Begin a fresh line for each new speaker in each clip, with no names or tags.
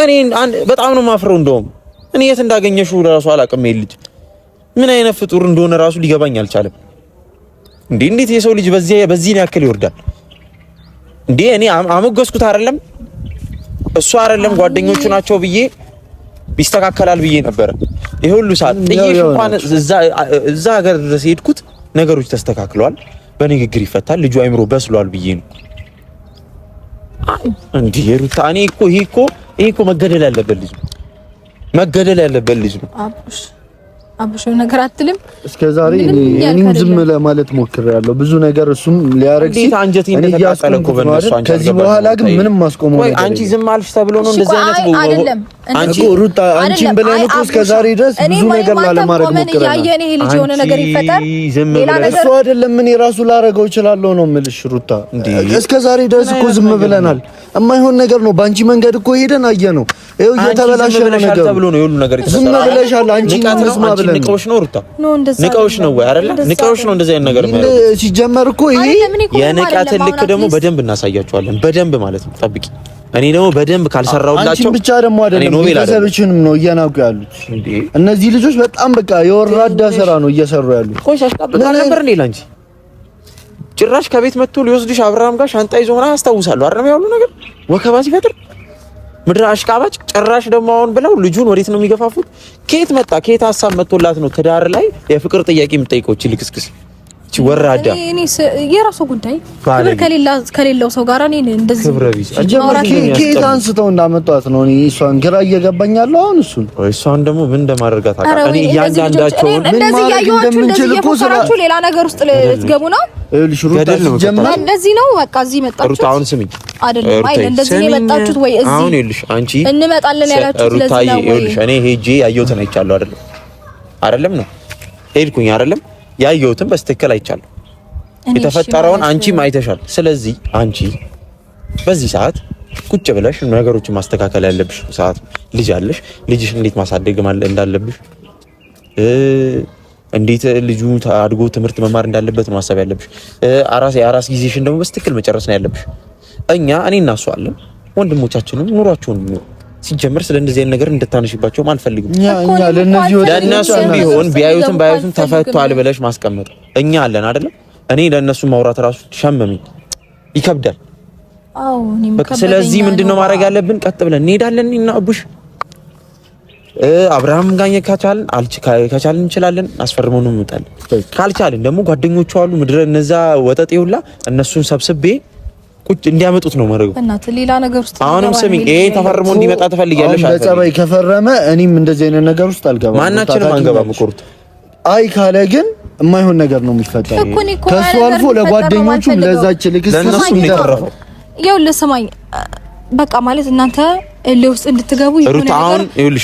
እኔ በጣም ነው ማፍረው። እንደውም እኔ የት እንዳገኘሽው ራሱ አላውቅም። ይሄ ልጅ ምን አይነት ፍጡር እንደሆነ ራሱ ሊገባኝ አልቻለም። እንዴ እንዴት የሰው ልጅ በዚህ ያክል ይወርዳል እንዴ? እኔ አሞገስኩት አይደለም እሱ አይደለም ጓደኞቹ ናቸው ብዬ ይስተካከላል ብዬ ነበረ። ይሄ ሁሉ ሰዓት ጥዬሽ እንኳን እዛ ሀገር ድረስ የሄድኩት ነገሮች ተስተካክለዋል፣ በንግግር ይፈታል፣ ልጁ አይምሮ በስሏል ብዬ ነው። እንዴ ሩታ፣ እኔ እኮ ይሄ እኮ መገደል ያለበት ልጅ ነው። መገደል ያለበት ልጅ ነው።
አቡሽ አቡሽ ነገር አትልም።
እስከ ዛሬ እኔም ዝም ለማለት ሞክሬያለሁ። ብዙ ነገር እሱም ሊያረግ ሲል
አንጀቴ እንደተቃጠለ እኮ በእነሱ አንቺ
ከዚህ በኋላ ግን ምንም ማስቆመው
ነገር አንቺ ዝም አልሽ ተብሎ ነው እንደዚህ አይነት
አይደለም።
አንቺ ሩታ አንቺን ብለን እኮ እስከ ዛሬ ድረስ ብዙ ነገር ላለማድረግ ሞክረናል።
ያየኔ ይሄ ልጅ የሆነ ነገር ይፈጠር ሌላ ነገር
እሱ አይደለም እኔ ራሱ ላረገው እችላለሁ ነው የምልሽ ሩታ። እስከ ዛሬ ድረስ እኮ ዝም ብለናል። የማይሆን ነገር ነው። በአንቺ መንገድ እኮ ሄደን አየነው። ይኸው እየተበላሸ ነው ነገሩ
ተብሎ ነው የሁሉ ነገር
የተፈጠረው። ዝም ብለሻል አንቺ መስማ ብለን
ንቀውሽ ነው ሩታ፣ ንቀውሽ ነው ወይ አይደለ? ንቀውሽ ነው እንደዚህ አይነት ነገር የሚያደርጉት።
ሲጀመር እኮ ይሄ
የንቀትን ልክ ደግሞ በደንብ እናሳያቸዋለን። በደንብ ማለት ነው። ጠብቂ። እኔ ደግሞ በደንብ ካልሰራሁላቸው
አንቺን ብቻ ደግሞ አይደለም ቤተሰብሽንም ነው እየናቁ ያሉት እነዚህ ልጆች። በጣም በቃ የወራዳ ስራ ነው እየሰሩ ያሉት።
ቆይ ሲያሽቃብጥ አልነበር እንዴ ላንቺ? ጭራሽ ከቤት መጥቶ ሊወስድሽ አብርሃም ጋር ሻንጣ ይዞ ምናምን አስታውሳለሁ። አይደለም ያሉ ነገር ወከባ ሲፈጥር ምድር አሽቃባጭ። ጭራሽ ደግሞ አሁን ብለው ልጁን ወዴት ነው የሚገፋፉት? ከየት መጣ? ከየት ሀሳብ መጥቶላት ነው ትዳር ላይ የፍቅር ጥያቄ የምጠይቀው? እቺ ልክስክስ፣ እቺ ወራዳ።
እኔ የራሱ ጉዳይ ክብር ከሌለው ሰው ጋር እኔ እንደዚህ
ክብረ ቢስ
ከየት አንስተው እንዳመጧት ነው እኔ እሷን ግራ እየገባኝ ያለው አሁን። እሱን
እሷን ደግሞ ምን እንደማደርጋት አውቃለሁ እኔ እያንዳንዳቸውን
እንደዚህ እያየኋችሁ እንደዚህ እየፎከራችሁ ሌላ ነገር ውስጥ ልትገቡ ነው።
ይኸውልሽ ሩታ ሲጀመር
እንደዚህ ነው በቃ እዚህ መጣችሁ።
ሩታ አሁን ስሚኝ
አይደለም አይ እንደዚህ ነው የመጣችሁት ወይ እዚህ
አሁን ይኸውልሽ አንቺ
እንመጣለን ያላችሁት ለዚህ ነው ወይ?
ይኸውልሽ እኔ ሄጄ ያየሁትን አይቻለሁ። አይደለም አይደለም ነው ሄድኩኝ አይደለም ያየሁትን በስትክክል አይቻለሁ። የተፈጠረውን አንቺም አይተሻል። ስለዚህ አንቺ በዚህ ሰዓት ቁጭ ብለሽ ነገሮችን ማስተካከል ያለብሽ ሰዓት። ልጅ አለሽ። ልጅሽ እንዴት ማሳደግ እንዳለብሽ እንዴት ልጁ አድጎ ትምህርት መማር እንዳለበት ነው ማሰብ ያለብሽ። አራስ የአራስ ጊዜሽን ደግሞ በስትክክል መጨረስ ነው ያለብሽ። እኛ እኔ እና እሱ አለን ወንድሞቻችንም ኑሯቸውን ይኑሩ። ሲጀመር ስለ እንደዚህ አይነት ነገር እንድታነሽባቸውም አልፈልግም። ለእነሱም ቢሆን ቢያዩትም ባያዩትም ተፈቷል ብለሽ ማስቀመጥ እኛ አለን አይደለም። እኔ ለእነሱ ማውራት ራሱ ሸመመኝ፣ ይከብዳል። ስለዚህ ምንድነው ማድረግ ያለብን? ቀጥ ብለን እንሄዳለን እና አቡሽ አብርሃም ጋር ከቻልን ከቻልን እንችላለን፣ አስፈርመው ነው እንመጣለን። ካልቻልን ደግሞ ጓደኞቹ አሉ ምድረ እነዛ ወጠጤ ሁላ እነሱን ሰብስቤ ቁጭ እንዲያመጡት ነው ማድረገው።
እናት ሌላ ነገር ውስጥ
አሁንም ስሚ፣ ይሄ ተፈርሞ እንዲመጣ ትፈልጊያለሽ?
በጸባይ ከፈረመ እኔም እንደዚህ አይነት ነገር ውስጥ አልገባም።
ማናችንም አንገባም እኮ ሩት።
አይ ካለ ግን የማይሆን ነገር ነው የሚፈጠረው። ከሱ አልፎ ለጓደኞቹም ለዛች ልክስ
ለእነሱም ነው የተረፈው።
ይኸውልህ ስማኝ፣ በቃ ማለት እናንተ እልህ ውስጥ እንድትገቡ
ይሁን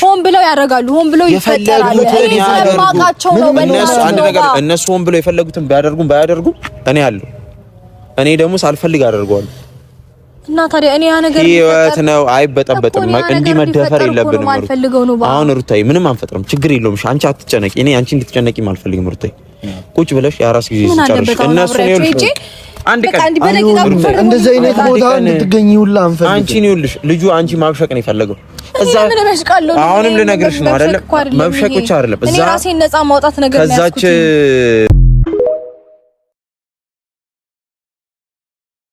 ሆን ብለው ያደርጋሉ። ሆን ብለው ይፈጠራል። እኔ ስለማውቃቸው ነው።
እነሱ አንድ ነገር እነሱ ሆን ብለው የፈለጉትን ቢያደርጉም ባያደርጉም እኔ አለሁ። እኔ ደግሞ ሳልፈልግ አደርገዋለሁ።
እና ታዲያ እኔ ያ ነገር
ህይወት ነው፣ አይበጠበጥም። እንዲህ መደፈር የለብንም። አሁን ሩታዬ ምንም አንፈጥርም፣ ችግር የለውም። አንቺ አትጨነቂ። እኔ አንቺ እንድትጨነቂም አልፈልግም ሩታዬ። ቁጭ ብለሽ የአራስ ጊዜ ስጨርሽ እነሱ ነው አንድ ቀን
እንደዚህ አይነት ቦታ እንድትገኝ ሁላ አንፈልግም።
አንቺን ይኸውልሽ ልጁ አንቺ ማብሸቅ ነው የፈለገው። እዛ አሁንም ልነግርሽ ነው አይደለም፣ መብሸቅ ብቻ አይደለም።
እዛ ራሴን ነፃ ማውጣት ነገር
ከዛች